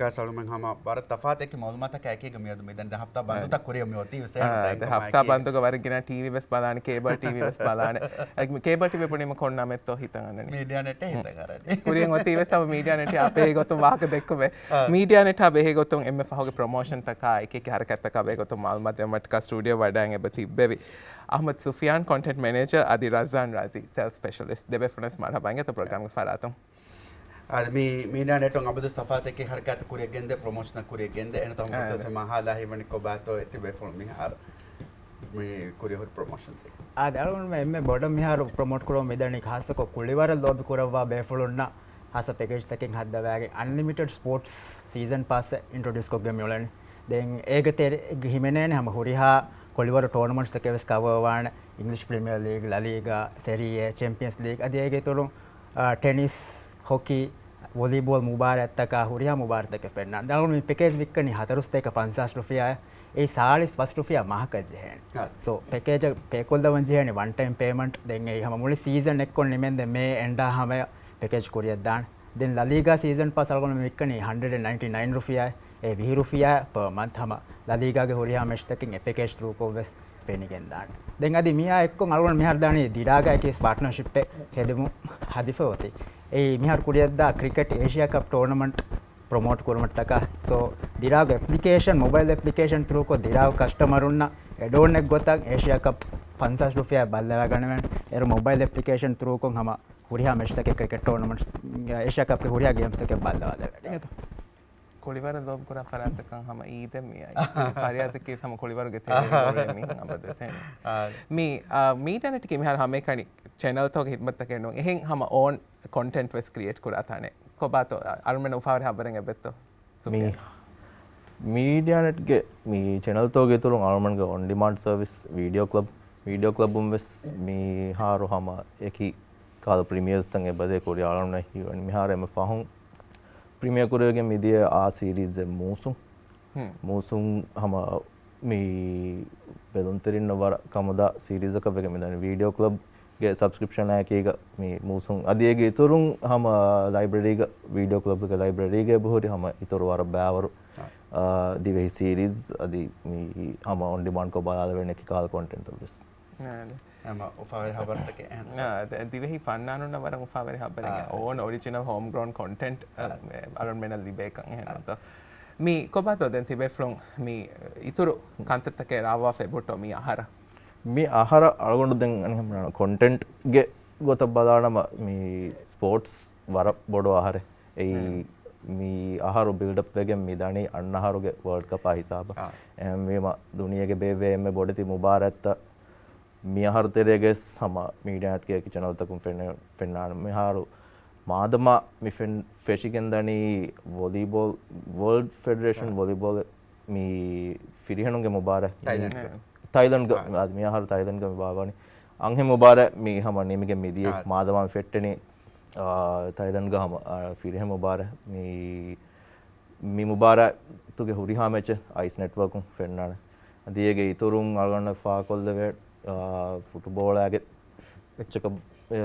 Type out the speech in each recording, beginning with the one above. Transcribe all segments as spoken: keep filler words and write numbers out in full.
ކާސް އަޅުމެން ހަމަ ވަރަށް ތަފާތެކި މައުލޫމާތަކާ އެކީގަ މިއަދު މިދަން ދެ ހަފްތާ ބަންދުތައް ކުރިއަށް މި އޮތީ ވެސް އެހެން ދެ ހަފްތާ ބަންދުގަ ވަރަށް ގިނަ ޓީވީ ވެސް ބަލާނެ، ކޭބަލް ޓީވީ ވެސް ބަލާނެ. އެ، ކޭބަލް ޓީވީ ބުނީމަ ކޮން ނަމެއްތޯ ހިތަށް އަންނަނީ. މީޑިއާ ނެޓޭ ހިތަށް އަރަނީ. ކުރިއަށް އޮތީ ވެސް ހަމަ މީޑިއާ ނެޓް އާ ބެހޭ ގޮތުން ވާހަކަ ދެއްކުމެ. މީޑިއާ ނެޓް އާ ބެހޭ ގޮތުން އެންމެ ފަހުގެ ޕްރޮމޯޝަންތަކާ އެކި އެކި ހަރަކާތްތަކާ ބެހޭ ގޮތުން މައުލޫމާތު ދެއްވުމަށްޓަކާ ސްޓޫޑިއޯ ވަޑައިގެން އެބަ ތިއްބެވި. އަޙްމަދު ސުފިޔާން، ކޮންޓެންޓް މެނޭޖަރ، އަދި ރަޒާން ރާޒީ، ސޭލްސް ސްޕެޝަލިސްޓް، ދެބޭފުޅުން ވެސް މަރުޙަބާ އިނގޭތޯ ޕްރޮގްރާމްގެ ފަރާތުން. އާދެ، މި މީޑިއާ ނެޓުން އަބަދުވެސް ތަފާތެކި ހަރަކާތް ކުރިއަށް ގެންދޭ، ޕްރޮމޯޝަން ކުރިއަށް ގެންދޭ. އެހެން ތަމަ އާދެ. ގޮތަށް މަހާލާ ހީވަނީ ކޮބާތޯ އެތި ބޭފުޅުން މިހާރު މި ކުރި ހުރި ޕްރޮމޯޝަންތައް. އާދެ، އަޅުގަނޑުމެން އެންމެ ބޮޑަށް މިހާރު ޕްރޮމޯޓް ކުރަމުން މިދަނީ ޚާއްޞަކޮށް ކުޅިވަރަށް ލޯބި ކުރައްވާ ބޭފުޅުންނަށް ހާއްސަ ޕެކޭޖްތަކެއް ހައްދަވާގެން އަންލިމިޓެޑް ސްޕޯޓްސް ސީޒަން ޕާސް އިންޓްރޮޑިއުސް ކޮށްގެން މިއުޅެނީ. ދެން އޭގެ ތެރޭގަ ހިމެނޭނެ ހަމަ ހުރިހާ ކުޅިވަރު ޓޫނަމަންޓްސްތަކެއް ވެސް ކަވަރ ވާނެ. އިންގްލިޝް ޕްރިމިއަރ ލީގް، ލަ ލީގާ، ސެރީ އޭ، ޗެމްޕިއަންސް ލީގް އަދި އޭގެ އިތުރުން، އާ، ޓެނިސް، ހޮކީ، ވޮލީބޯލް މުބާރާތްތަކާ ހުރިހާ މުބާރާތްތަކެއް ފެންނާނެ. ދެން އަޅުގަނޑު މި ޕެކޭޖް ވިއްކަނީ ހަތަރު ސަތޭކަ ފަންސާސް ރުފިޔާ. އެއީ ސާޅީސް ފަސް ރުފިޔާ މަހަކަށް ޖެހޭނެ. ހަ. ސޯ، ޕެކޭޖަށް ޕޭ ކޮށްލަވަން ޖެހޭނެ ވަން ޓައިމް ޕޭމަންޓް. ދެން އެއީ ހަމަ މުޅި ސީޒަން އެއްކޮށް ނިމެންދެން މޭ އެންޑާ ހަމަޔަށް ޕެކޭޖް ކުރިއަށްދާނެ. ދެން ލަ ލީގާ ސީޒަން ޕާސް އަޅުގަނޑު މި ވިއްކަނީ ހަންޑްރެޑް އެންޑް ނައިންޓީ ނައިން ރުފިޔާ. އެ ވިހި ރުފިޔާ ޕާ މަންތް ހަމަ ލަ ލީގާގެ ހުރިހާ މެޗްތަކެއް އެ ޕެކޭޖް ތުރޫކޮށް ވެސް ފެނިގެންދާނެ. ދެން އަދި މިއާ އެއްކޮށް އަޅުގަނޑު މިހާރު ދާނީ ދިރާގައި ކީސް ޕާޓްނަރޝިޕެއް ހެދުމު ހަދިފަ އޮތީ. އެއީ މިހާރު ކުރިއަށްދާ ކްރިކެޓް އޭޝިޔާ ކަޕް ޓޫނަމަންޓް ޕްރޮމޯޓް ކުރުމަށްޓަކާ. ސޯ، ދިރާގު އެޕްލިކޭޝަން، މޮބައިލް އެޕްލިކޭޝަން ތުރޫކޮށް ދިރާގު ކަސްޓަމަރުންނަށް އެޑް އޮންއެއް ގޮތަށް އޭޝިޔާ ކަޕް ފަންސާސް ރުފިޔާ ބައްލަވާގަނެވެން. އޭރު މޮބައިލް އެޕްލިކޭޝަން ތުރޫކޮށް ހަމަ ހުރިހާ މެޗްތަކެއް ކްރިކެޓް ޓޫނަމަންޓްސް، އޭޝިޔާ ކަޕްގެ ހުރިހާ ގޭމްސްތަކެއް ބައްލަވާލެވޭނެ. ކުޅިވަރަށް ލޯބިކުރާ ފަރާތްތަކަށް ހަމަ އީދެއް މިއައީ. ފަރިޔާޒަކީ ހަމަ ކުޅިވަރުގެ ތެރޭގަ އުޅޭ މީހެއް އަބަދުވެސް އެހެން. އާ. މި، އާ، މީޑިއާ ނެޓްގެ މިހާރު ހަމައެކަނި ޗެނަލްތަކުގެ ހިދްމަތްތަކެއް ނޫން. އެހެން ހަމަ އޯން ކޮންޓެންޓް ވެސް ކްރިއޭޓް ކުރާ ތަނެއް. ކޮބާތޯ، އަ-، އަޅުމެންނަށް އުފާވެރި ހަބަރެއް އެބައްތޯ؟ މި ސުފިޔާން. މީޑިއާ ނެޓްގެ މި ޗެނަލްތަކުގެ އިތުރުން އަޅުމެންގެ އޮން ޑިމާންޑް ސަރވިސް ވީޑިއޯ ކްލަބް، ވީޑިއޯ ކްލަބުން ވެސް މިހާރު ހަމަ އެކި ކަހަލަ ޕްރިމިއާސްތައް އެބަދޭ ކުރި އަޅުގަނޑު ހީވަނީ މިހާރު އެންމެ ފަހުން ޕްރިމިއާ ކުރެވިގެން މިދިޔަ އާ ސީރީޒް އެއް މޫސުން. ހުން. މޫސުން ހަމަ މި ބެލުންތެރިންނަށް ވަރަށް ކަމުދާ ސީރީޒަކަށް ވެގެން މިދަނީ. ވީޑިއޯ ކްލަބްގެ ސަބްސްކްރިޕްޝަނާއެކީގަ މި މޫސުން އަދި އޭގެ އިތުރުން ހަމަ ލައިބްރަރީގަ، ވީޑިއޯ ކްލަބްގެ ލައިބްރަރީގަ އެބަހުރި ހަމަ އިތުރު ވަރަށް ބައިވަރު، އާ. އާ، ދިވެހި ސީރީޒް އަދި މި ހަމަ އޮން ޑިމާންޑްކޮށް ބަލާލެވޭނެ އެކި ކަހަލަ ކޮންޓެންޓްތައް ވެސް. އާ، އަދި ހަމަ އުފާވެރި ހަބަރުތަކެއް އެހެން. އާ، އަދި ދިވެހި ފަންނާނުންނަށް ވަރަށް އުފާވެރި ހަބަރެއް. އާ. އޯން އޮރިޖިނަލް ހޯމް ގްރޯން ކޮންޓެންޓް، އާ. އަ، އަޅުންމެނަށް ލިބޭކަން އެހެން. އާ. ނުތޯ؟ މި ކޮބާތޯ ދެން ތިބޭފުޅުން މި އިތުރު ކަންތައްތަކެއް ރާވާފަ އެބަހުއްޓޯ މި އަހަރަށް؟ މި އަހަރަށް އަޅުގަނޑު ދެން އަނެއް ކޮންޓެންޓްގެ ގޮތަށް ބަލާނަމަ މި ސްޕޯޓްސް ވަރަށް ބޮޑު އަހަރެއް. އެއީ ހުން. މި އަހަރު ބިލްޑްއަޕް ވެގެން މި ދަނީ އަންނަ އަހަރުގެ ވޯލްޑް ކަޕާ ހިސާބަށް. އާ. އެހެންވީމަ ދުނިޔޭގެ ބޭއްވޭ އެންމެ ބޮޑެތި މުބާރާތްތައް މި އަހަރު ތެރޭގައި ހަމަ މީޑިއާ ނެޓްގެ އެކި ޗެނަލްތަކުން ފެންނަ-، ފެންނާނެ. މިހާރު މާދަމާ މި ފެން-، ފެށިގެން ދަނީ ވޮލީބޯލް، ވޯލްޑް ފެޑެރޭޝަން އާ. ވޮލީބޯލް މި ފިރިހެނުންގެ މުބާރާތް. ތައިލެންޑް. ތައިލެންޑްގަ، އާ. އާ، މި އަހަރު ތައިލެންޑްގަ މި ބާއްވަނީ. އަންހެން މުބާރާތް މި ހަމަ ނިމިގެން މިދިޔަ އާ. މާދަމާ މި ފެއްޓެނީ، އާ، ތައިލެންޑްގަ ހަމަ، އާ، ފިރިހެން މުބާރާތް މި މި މުބާރާތުގެ ހުރިހާ މެޗެއް އައިސް ނެޓްވޯކުން ފެންނާނެ. އަދި އޭގެ އިތުރުން އަޅުގަނޑަށް ފާހަގަކޮށްލެވޭ، އާ، ފުޓުބޯޅައިގެ އެއްޗަކަށް، އާ،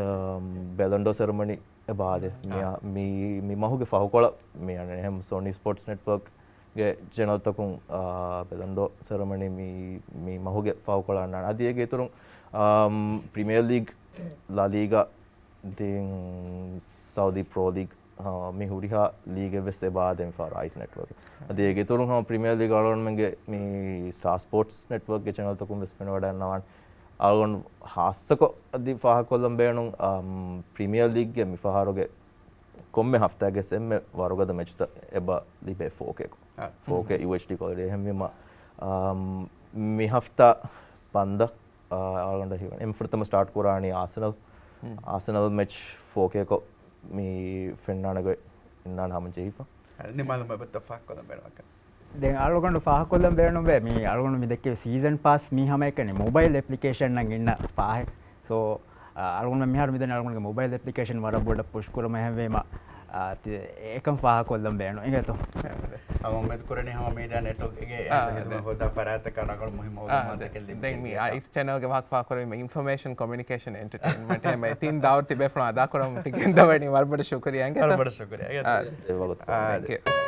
ބެލޮންޑޯ ސެރެމަނީ އެބަ އާދޭ. އާ. މި، މި، މި މަހުގެ ފަހުކޮޅަށް މި އަންނަނީ. އެހެން ސޯނީ ސްޕޯޓްސް ނެޓްވޯކްގެ ޗެނަލްތަކުން، އާ، ބެލޮންޑޯ ސެރެމަނީ މި، މި މަހުގެ ފަހުކޮޅަށް އަންނާނެ. އަދި އޭގެ އިތުރުން، އާ، ޕްރިމިއާ ލީގް، ލަ ލީގާ، ދެން ސައުދީ ޕްރޯ ލީގް، އާ، މި ހުރިހާ ލީގެއް ވެސް އެބަ އާދޭ މިފަހަރު އައިސް ނެޓްވޯކް. އަދި އޭގެ އިތުރުން ހަމަ ޕްރިމިއާ ލީގް އަޅުގަނޑުމެންގެ މި ސްޓާ ސްޕޯޓްސް ނެޓްވޯކްގެ ޗެނަލްތަކުން ވެސް ފެނިވަޑައިގަންނަވާނެ. އަޅުގަނޑު ހާއްސަކޮށް އަދި ފާހަގަކޮށްލަން ބޭނުން، އާ، ޕްރިމިއާ ލީގްގެ މިފަހަރުގެ ކޮންމެ ހަފްތާގެ ވެސް އެންމެ ވަރުގަދަ މެޗުތައް އެބަ ލިބޭ ފޯކޭކޮށް. އާ. ފޯކޭ ޔޫއެޗްޑީ ކޮލިޓީ. އެހެންވީމަ، އާ، މި ހަފްތާ ބަންދަށް އާ، އަޅުގަނޑަށް ހީވަނީ. އެންމެ ފުރަތަމަ ސްޓާޓް ކުރާނީ އާސެނަލް. ހުން. އާސެނަލް މެޗް ފޯކޭކޮށް މި ފެންނާނެ ގޮތް އިންނާނެ ހަމަ ޖެހިފަ. ނިމާލުމަށް އެބައްތަ ފާހަގަކޮށްލަން ބޭނުމަކަށް. ދެން އަޅުގަނޑު ފާހަގަކޮށްލަން ބޭނުންވޭ، މި އަޅުގަނޑު މި ދެއްކެވި ސީޒަން ޕާސް މީ ހަމައެކަނި މޮބައިލް އެޕްލިކޭޝަންއަށް އިންނަ ފާހެއް. ސޯ، އަ، އަޅުގަނޑު މިހާރު މިދަނީ އަޅުގަނޑުގެ މޮބައިލް އެޕްލިކޭޝަން ވަރަށް ބޮޑަށް ޕުޝް ކުރުމަށް އެހެންވީމަ، އާ، ތި-، އެކަން ފާހަގަކޮށްލަން ބޭނުން. އިނގޭތޯ؟ އާ، އަދި. އަ، އުއްމީދު ކުރަނީ ހަމަ މީޑިއާ ނެޓްވޯކްގެ އާ، އެހެން އަދި. ހިދުމަތް ހޯދާ ފަރާތަކަށް ރަނގަޅު މުހިއްމު އާ، ހިދުމަތްތަކެއް ލިބޭ. ދެން މި އިނގޭތޯ؟ އައިސް ޗެނަލްގެ ވާހަކަ ފާހަގަކުރެވީމަ އިންފޮމޭޝަން ކޮމިއުނިކޭޝަން އެންޓަޓެއިންމަންޓް އެހެން ތިން ދާއިރާ ތިބޭފުޅުން އަދާކުރަމުން ތި ގެންދަވަނީ ވަރަށް ބޮޑަށް ޝުކުރިއްޔާ އިނގޭތޯ؟ ވަރަށް ބޮޑަށް ޝުކުރިއްޔާ. އާ، އިނގޭތޯ. އާ، ތެ ވަގުތު. އާ، ތެ. ތެ.